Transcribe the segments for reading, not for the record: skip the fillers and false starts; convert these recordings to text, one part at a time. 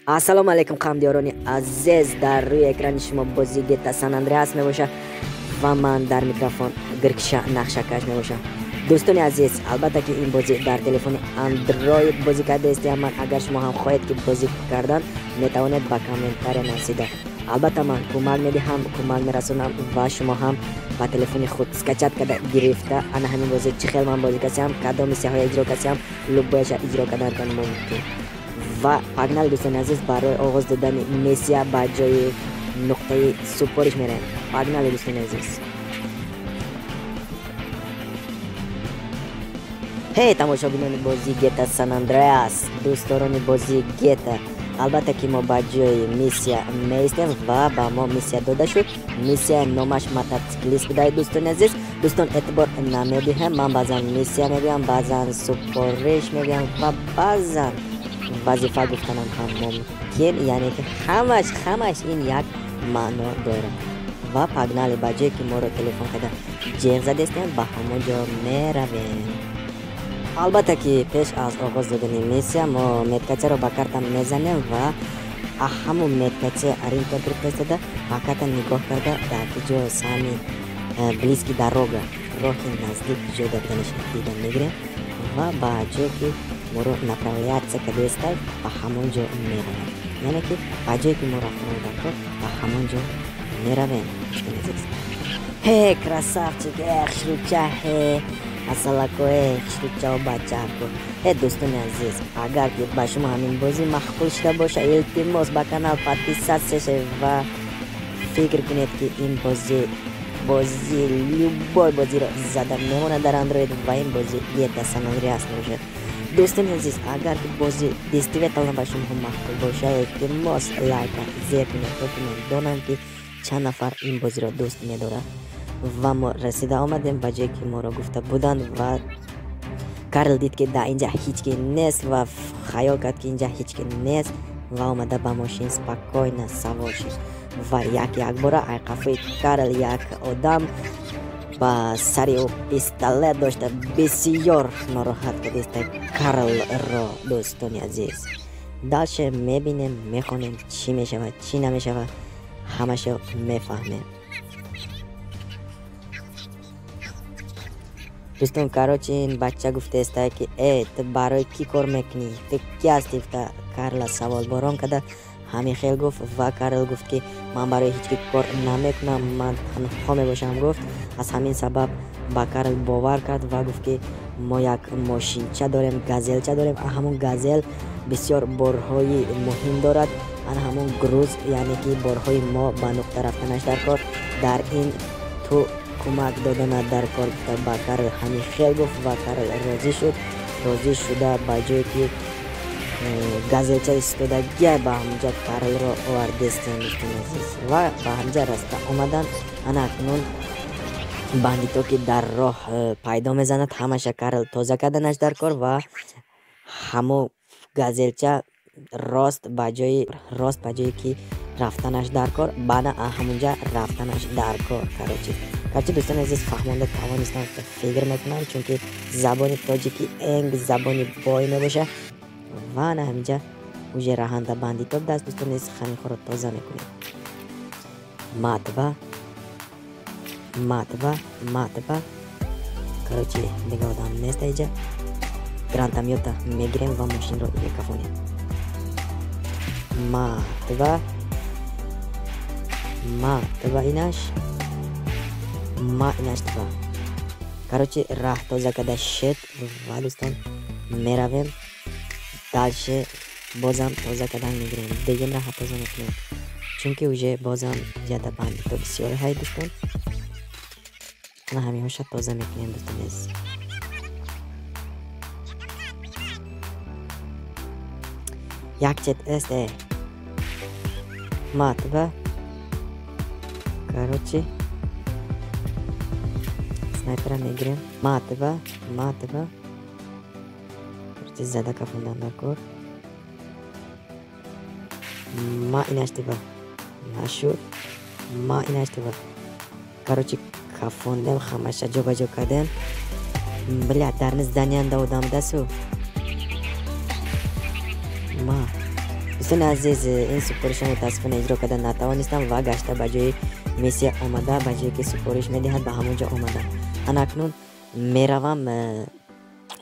Ассалому алайкум қамдиёрони азиз, дар рӯи экрани шумо бозии GTA San Andreas мебошад ва ман дар микрофон Гиркша нақшакаш мебошам. Дӯстони азиз, албатта ки ин бозӣ дар телефони Android бозӣ кардаистем. Ман агар шумо ҳам хоҳед ки бозӣ кардан, метавонед ба комментария нависида. Албатта ман кӯмак медиҳам, кӯмак мерасонам ва шумо ҳам ба телефони худ скачать карда гирифта ана ҳамин бозӣ чӣ хел ман бозӣ кардам, кадом миссияҳоя иҷро кардам, любой яша иҷро карданатон мумкин. Ва погнали, дӯстони азиз, барои оғоз додани миссия ба ҷои нуқтаи супориш мераем. Погнали, дӯстони азиз. Ҳей, тамошобинони бозии GTA San Andreas, дӯстдорони бозии GTA, албатта ки мо ба ҷои миссия меистем ва ба мо миссия дода шуд. Миссия номаш мотоциклист будааст, дӯстони азиз. Дӯстон, эътибор намедиҳем, ман баъзан миссия мегӯям, баъзан супориш мегӯям ва баъзан вазифа гуфтанам ҳам мумкин, яъне ки ҳамаш ин як маъно дорад. Ва погнали, ба ҷое ки моро телефон карда ҷеғ задестем, ба ҳамон ҷо меравем. Албатта ки пеш аз оғоз додани миссия мо меткачаро ба карта мезанем ва ҳамун меткача ориентир гирифта истода ба карта нигоҳ карда дар куҷо самый близкий дорога, роҳи наздик ҷо даданаш дида мегирем ва ба ҷое ки моро направляться кардааста ба ҳамон ҷо меравем. Яъне ки ба ҷое ки мо рафтан дар кор, ба ҳамон ҷо меравем. Ҳе, красавчик, эх, шруча, ҳе, асалакое, хушручао, бачако. Э, дӯстони азиз, агар ки ба шумо ҳамин бозӣ маъқул шуда боша, илтимос, ба канал подписаться шавед ва фикр кунед ки ин бозӣ любой бозиро зада мемонад дар Android ва ин бозӣ GTA San Andreas мебошад. Дӯстони азиз, агар ки бозӣ действительно ба шумо маъқул боша, илтимос, лайка зер кунед, то ки ман донам ки чанд нафар ин бозиро дӯст медорад. Ва мо расида омадем ба ҷое ки моро гуфта буданд ва Карл дид ки дар инҷа ҳеҷ ки нест ва хаёл кард ки инҷа ҳеҷ ки нест ва омада ба мошин спокойно савор шуд ва як якбора айқафои Карл як одам ба сари ӯ пистолет дошта бисёр нороҳат кардааст Карлро. Дӯстони азиз, дальше мебинем, мехонем, чӣ мешавад, чӣ намешавад, ҳамашо мефаҳмем. Дӯстон, короче, ин бача гуфтааста ки э, ту барои кӣ кор мекунӣ, ту кӣ ҳастӣ? Гуфта Карла саволборон карда ҳамин хел гуфт ва Карл гуфт ки ман барои ҳеҷ ки кор намекунам, ман танҳо мебошам, гуфт. Аз ҳамин сабаб ба Карл бовар кард ва гуфт ки мо як мошинча дорем, газелча дорем, ҳамон газел бисёр борҳои муҳим дорад, ана ҳамон груз, яъне ки борҳои мо ба нуқта рафтанаш дар кор, дар ин ту кӯмак доданат дар кор, гуфта ба Карл ҳамин хел гуфт ва Карл розӣ шуд. Розӣ шуда ба ҷое ки газелча истодагия ба ҳамҷа Карлро овардестем, дӯстони азиз, ва ба ҳамҷа раста омаданд. Ана акнун бандито ки дар роҳ пайдо мезанад, ҳамаша Карл тоза карданаш дар кор ва ҳамо газелча рост ба ҷое ки рафтанаш дар кор, баъда ҳамунҷа рафтанаш дар кор. Короче, дӯстони азиз, фаҳмонда тавонистам, фикр мекунам, чунки забони тоҷикӣ энг забони бой мебошад. Ва ана ҳаминҷа уже раҳанда бандито даст, дӯстони азиз, хаминхоро тоза мекунем. Матва, матва, матва. Короче, дига одам нест аиҷа. Гранатомёта мегирем ва мошинро мекафонем. Матва, матва, инаш ма, инаш тва. Короче, раҳ тоза карда шед ва дӯстон, меравем дальше, бозам тоза кардан мегирем, дигем раҳа тоза мекунем, чунки уже бозам зиёда бандито бисёр ҳай. Дӯстон, ана ҳаминҳоша тоза мекунем, дӯстони азиз. Як чет эст э матва. Короче, снайпера мегирем. Матва, матва. Короче, зада кафондан дар кор. Ма инаштива нашуд, ма инаштива. Короче, кафондем, ҳамаша ҷобаҷо кардем. Бля, дарни здания нда одам дасу. Ма. Дӯстони азиз, ин супориша мутаассифона иҷро карда натавонистам ва гашта ба ҷои миссия омада, ба ҷое ки супориш медиҳад, ба ҳамон ҷо омадам. Ана акнун меравам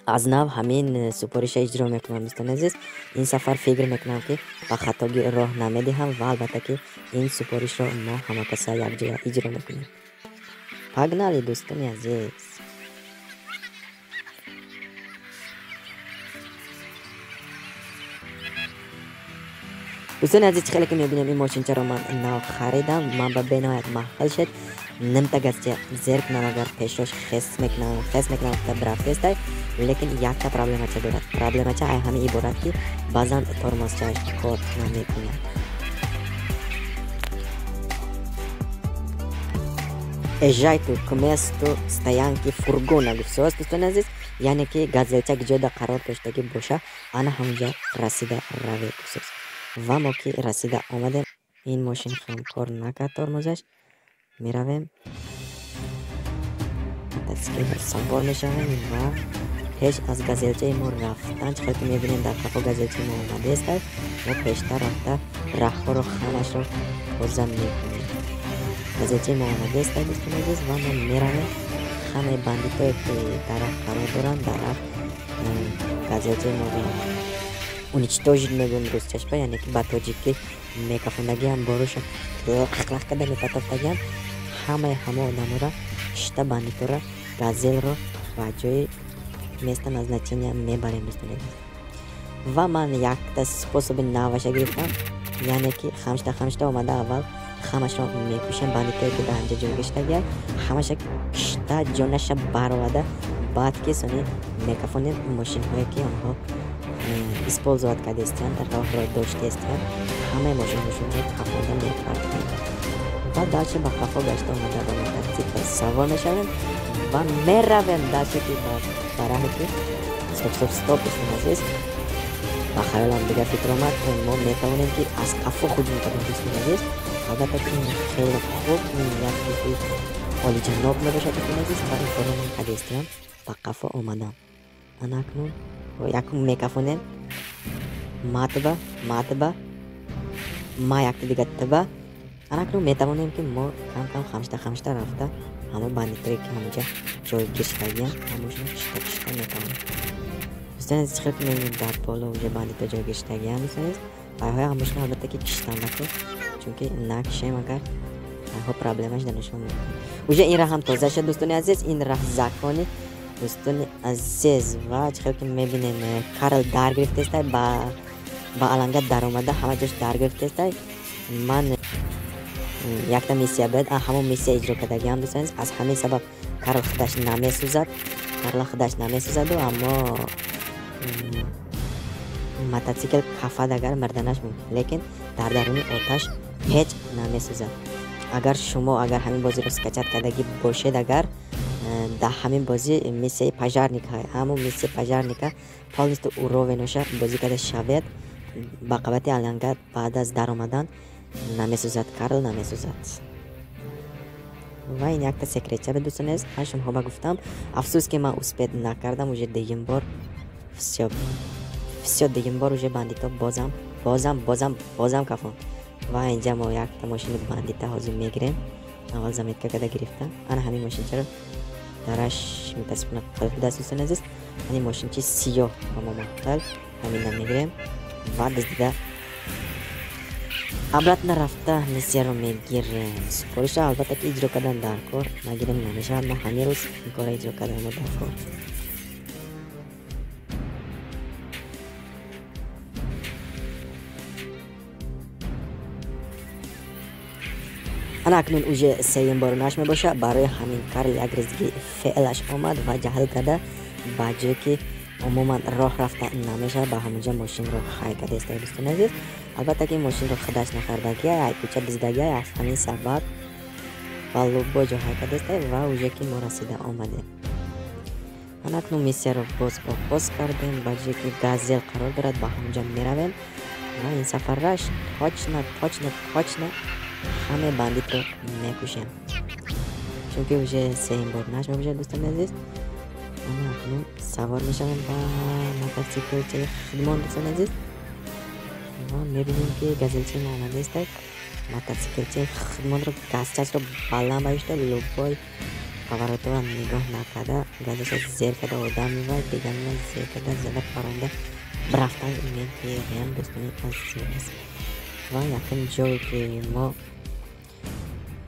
аз нав ҳамин супориша иҷро мекунам. Дӯстони азиз, ин сафар фикр мекунам, ки ба хатогӣ роҳ намедиҳам ва албатта ки ин супоришро мо ҳамакаса якҷоя иҷро мекунем. Погнали, дӯстони азиз. Дӯстони азиз, хеле ки мебинем, ин мошинчаро ман нав харидам, ман ба бениҳоят маҳқил шуд. Нимта газча зер кунам, агар пешрош хес мекунам, хес мекунам, рафтестай, лекин якта проблемача дорад. Проблемача ай ҳамин иборат, ки баъзан тормозчааш кор намекунад. Езжайте к месту стоянки фургона, гуфтааст, дӯстони азиз, яъне ки газелча ҷода қарор доштагӣ боша, ана ҳамонҷа расида равед, гуфтааст. Ва мо ки расида омадем, ин мошин хам кор накард тормозаш. Меравем, мотоцикл савор мешавем ва пеш аз газелчаи мо рафтан, чӣ хел ки мебинем, дар қафо газелчаи мо омадааст, мо пештар рафта раҳҳоро ҳамашро тоза мекунем. Газелчаи мо омадааст, дӯстони азиз, ва мо меравем ҳамаи бандитое ки дар раҳ қарор доранд, дар раҳ газелчаи моро уничтожить мегӯем русчашба, яъне ки ба тоҷикӣ мекафондагиам, боруша лах-лах карда мепатофтагиам, ҳамаи ҳама одаморо кишта, бандитора, газелро ба ҷои место назначения мебарем, дӯстони азиз. Ва ман якта способи наваша гирифтам, яъне ки хамшта хамшта омада аввал ҳамашро мекушем, бандитое ки дар ҳамҷа ҷойгир шудагиак, ҳамаша кишта, ҷонаша баровада, баъд ки сони мекафонем мошинҳое ки онҳо использовать кардестиянд, роҳро доштестиянд, ҳамаи мошинҳошонро кафонда мепартем ва дальше ба қафо гашта омада ба мотоцикл савор мешавем ва меравем дальше ки ба раҳе ки стоп, стоп, стоп, дӯстони азиз, ба хаёлам дигар фикр омад, мо метавонем ки аз қафо ҳуҷум кунем, дӯстони азиз. Албатта ки ин хеле хуб, ин як фикри олиҷаноб мебошад, дӯстони азиз, ва ин корро ман кардестиям, ба қафо омадам. Ана акнун якум мекафонем матба, матба, ма якта дига тба. Ана акнун метавонем ки мо кам кам хамшта хамшта рафта ҳамо бандитое ки ҳамонҷа ҷойгир шудагиям, ҳамошон кишта кишта метавонем. Дӯстони азиз, хел ки мебинед, дар боло уже бандито ҷойгир шудагиям, дӯстони азиз, вайҳои ҳамошон албатта ки киштан нако, чунки накишем агар вайҳо проблема шуданашон мумкин. Уже ин раҳ ҳам тоза шуд, дӯстони азиз, ин раҳ закони, дӯстони азиз. Ва чӣ хел ки мебинем, Карл дар гирифтестай, ба аланга даромада, ҳама ҷош дар гирифтестай. Ман якта миссия буд, ҳамон миссия иҷро кардагиам, дӯстони азиз, аз ҳамин сабаб Карл худаш намесӯзад, Карл худаш намесӯзаду, аммо мотоцикл кафад агар мирданаш мумкин, лекин дар даруни оташ ҳеҷ намесӯзад. Агар шумо агар ҳамин бозиро скачать кардагӣ бошед, агар дар ҳамин бозӣ миссияи пожарника, ҳамон миссияи пожарника полностью уровеноша бозӣ карда шавед, ба қабати аланга баъд аз даромадан намесӯзад, Карл намесӯзад. Ва ин якта секретча буд, дӯстони азиз, ман шумоҳо ба гуфтам. Афсӯс ки ман успеть накардам, уже дуюм бор всё, всё, дуюм бор уже бандито бозам бозам бозам бозам кафон. Ва инҷа мо якта мошини бандита ҳозир мегирем, аввал заметка карда гирифта. Ана ҳамин мошинчаро дараш мутаассифона қулф будааст, дӯстони азиз, ҳамин мошинчи сиёҳ ба мо маҳқил, ҳамина мегирем ва дуздида обратно рафта миссияро мегирем. Супориша албатта ки иҷро кардан дар кор, нагирем намешавад, мо ҳамин рӯз ин корро иҷро кардан мо дар кор. Ана акнун уже сеюм бор наш мебошад, барои ҳамин Карл як ризги феълаш омад ва ҷаҳл карда ба ҷое ки умуман роҳ рафта намешавад, ба ҳамонҷа мошинро хай кардааст, дӯстони азиз. Албатта ки мошинро худаш нахардагия, ай кӯча дуздагия, аз ҳамин сабаб ба луббо ҷо хай кардааст ва уже ки мо расида омадем. Ана акнун миссияро боз оғоз кардем, ба ҷое ки газел қарор дорад, ба ҳамонҷа меравем ва ин сафарраш точно, точно, точно ҳамаи бандитро мекушем, чунки уже сеюм бор наш мебошад, дӯстони азиз. Ана акнун савор мешавем ба мотоциклчаи худмон, дӯстони азиз, Ва мебинем, ки газелчаи мо омадааст. Мотоциклчаи худмонро газчашро баланд бардошта, любой поворотро нигоҳ накарда, газаша зер карда, одам мевай, дигар мевай, зер карда, зада паронда рафтан мегирем, дӯстони азиз. Ва якум ҷое ки мо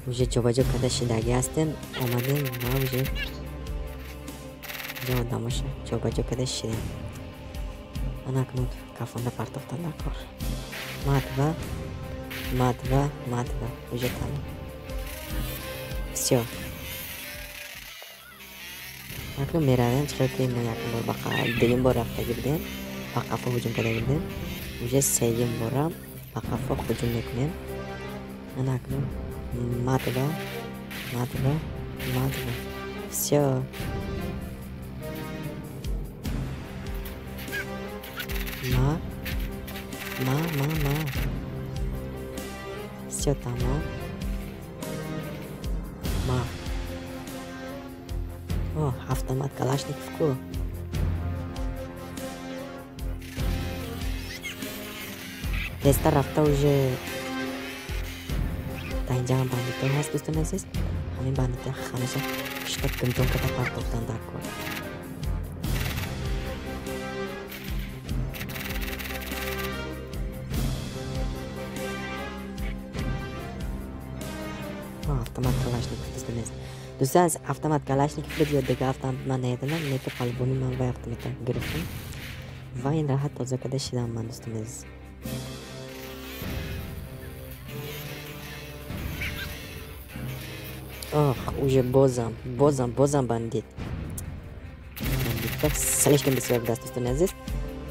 уже ҷобаҷо карда шидагӣ ҳастем, омадем ва уже ҷо одамоша ҷобаҷо карда шидем. Ана акнун кафонда партофтан дар кор. Мадва, мадва, мадва, уже тамом. Всё. Акнун меравем, чӣ хел ки мо якум бор дуюм бор рафтагӣ будем, ба қафо ҳуҷум карда будем. Уже сеюм борам ба қафо ҳуҷум мекунем. Ана акнун мадва, мадва, мадва. Всё. Ма, ма, ма, ма. Всё тамом. Ма. О, автомат Калашников ку. Тезтар рафта уже дар инҷа ҳам бандитҳо ҳаст, дӯстони азиз. Ҳамин бандитҳо ҳамеша кишта гумдон карда партофтан дар кор. Автомат Калашников, дӯстони азиз. Дӯстон, аз автомат Калашников буд ё дига автомат ман намедонам, лекин по-любому ман вай автомата гирифтам ва ин раҳат тоза карда шидам ман, дӯстони азиз. Ох, уже бозам, бозам, бозам бандит. Бандитка слишком бисёр будаст, дӯстони азиз.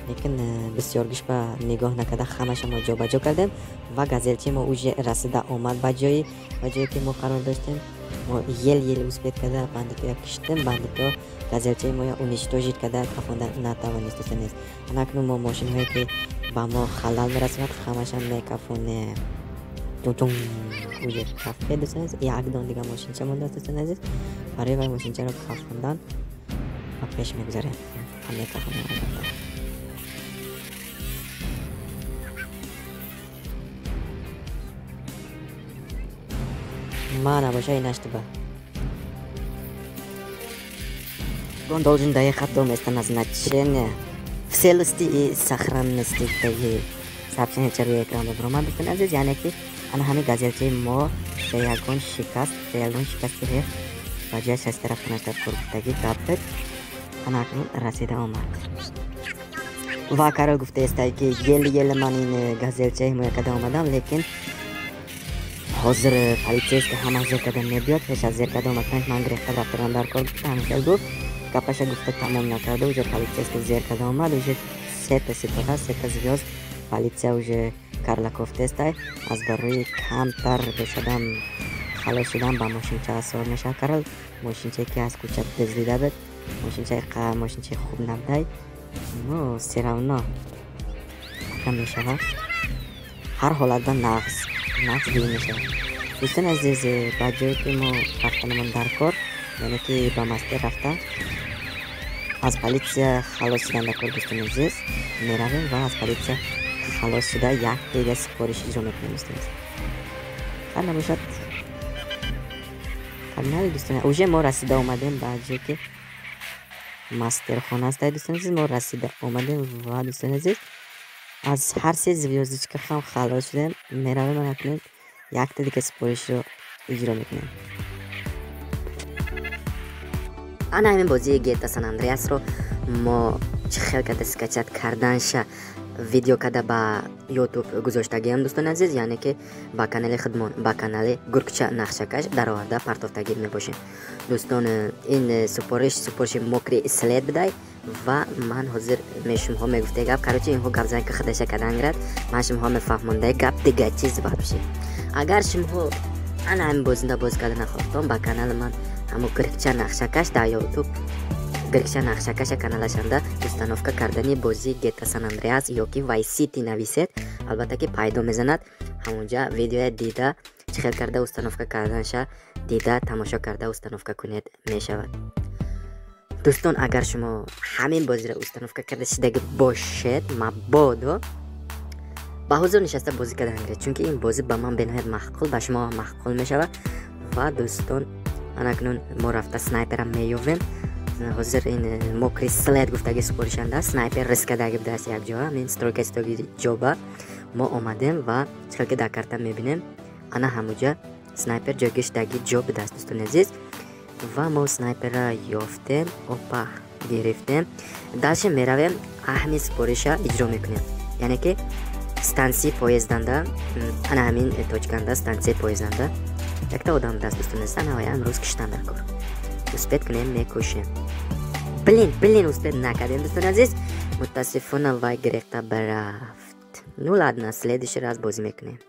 Лекин бисёргиш ба нигоҳ накарда ҳамаша мо ҷобаҷо кардем ва газелчаи мо уже расида омад ба ҷое ки мо қарор доштем. Мо ел-ел успеть карда бандитоя киштем, бандито газелчаи моя уничтожить карда кафонда натавонист, дӯстони азиз. Ана акнун мо мошинҳое ки ба мо халал мерасонад ҳамаша мекафонем. Тун уже кафе, дӯстони азиз, як дон дига мошинча мондааст, дӯстони азиз. Барои вай мошинчаро кафондан ба пеш мегузарем. Мекафонем албатта. Ма набоша инаштиба. Он должен доехать до места назначения в целости и сохранности. Таги сообщение рӯи экран бубуромад, дӯстони азиз, яъне ки ана ҳамин газелчаи мо ба ягон шикаст, ба ягон шикасти рех ба ҷояш расида рафтанаш дар кор гуфтагӣ гап буд. Ана акнун расида омад. Ва Карол гуфтаестай, ки еле-еле ман ин газелчаи ҳимоя карда омадам, лекин ҳозир полицейский ҳама зер карда мебиёд. Пеш аз зер карда омаданаш ман гирехта рафтарам дар кор гуфта, ҳамин хел гуфт. Гапаша гуфта тамом накарда, уже полицейский зер карда омад, уже сета ситора, сета звёзд полиция уже Карла кофтестай. Аз барои камтар бошадам халос шудан ба мошинча савор мешавад Карл. Мошинчае ки аз кӯча дуздида буд, мошинчаи хуб набудай, но всё равно кам мешавад. Ҳар ҳолат ба нағз нағз дида мешавад. Дӯстони азиз, ба ҷое ки мо рафтанамон дар кор, яъне ки ба мастер рафта аз полиция халос шудан дар кор, дӯстони азиз, меравем ва аз полиция халос шуда як дига супориш иҷро мекунем, дӯстони азиз. Хар набошад, погнали, дӯстони. Уже мо расида омадем ба ҷое ки мастерхона аст, дӯстони азиз. Мо расида омадем ва, дӯстони азиз, аз ҳар се звёздочка ҳам халос шудем. Меравем акнун якта дига супоришро иҷро мекунем. Ана ҳамин бозии GTA San Andreas-ро мо чӣ хел карда скачать карданша видео карда ба YouTube гузоштагиам, дӯстони азиз, яъне ки ба канали худмон, ба канали Гуркча Нақшакаш дароварда партофтагӣ мебошем. Дӯстон, ин супориш супориши мокрый след будай ва ман ҳозир шумоҳо мегуфтаи гап, короче, инҳо гап зан ки худаша кардан гирад, ман шумоҳо мефаҳмондаи гап дига чиз вообще. Агар шумоҳо ана ҳамин бозинда боз карда нахоҳтон, ба канали ман ҳамо Гуркча Нақшакаш дар YouTube, Гиркча Нақшакаша каналашанда установка кардани бозии GTA San Andreas ёки Vice City нависед, албатта ки пайдо мезанад. Ҳамонҷа видеоя дида, чӣ хел карда установка карданша дида, тамошо карда установка кунед мешавад. Дӯстон, агар шумо ҳамин бозиро установка карда шидаги бошед, мабодо Ба ҳузур нишаста бозӣ кардан гиред, чунки ин бозӣ ба ман бениҳоят маъқул, ба шумо маъқул мешавад. Ва, дӯстон, анакнун мо рафта снайпера меёвем. Ҳозир ин мокрый след гуфтаги супоришанда снайпер рискадаги будааст якҷоа. Ин стройка истоги ҷоба мо омадем ва чӣ ки дар карта мебинем, ана ҳамуҷа снайпер ҷойгиршудаги ҷо будааст, дӯстони азиз. Ва мо снайпера ёфтем, опа, гирифтем. Дальше меравем, ҳамин супориша иҷро мекунем, яъне ки станция поезданда, ана ҳамин точканда, станция поезданда якта одам будааст, дӯстони азиз. Ана вая имрӯз киштан дар кор. Успеть кунем, мекушем. Блин, блин, успеть накардем, дӯстони азиз, мутаассифона, вай гирехта бирафт. Ну ладно, следующий раз бозӣ мекунем.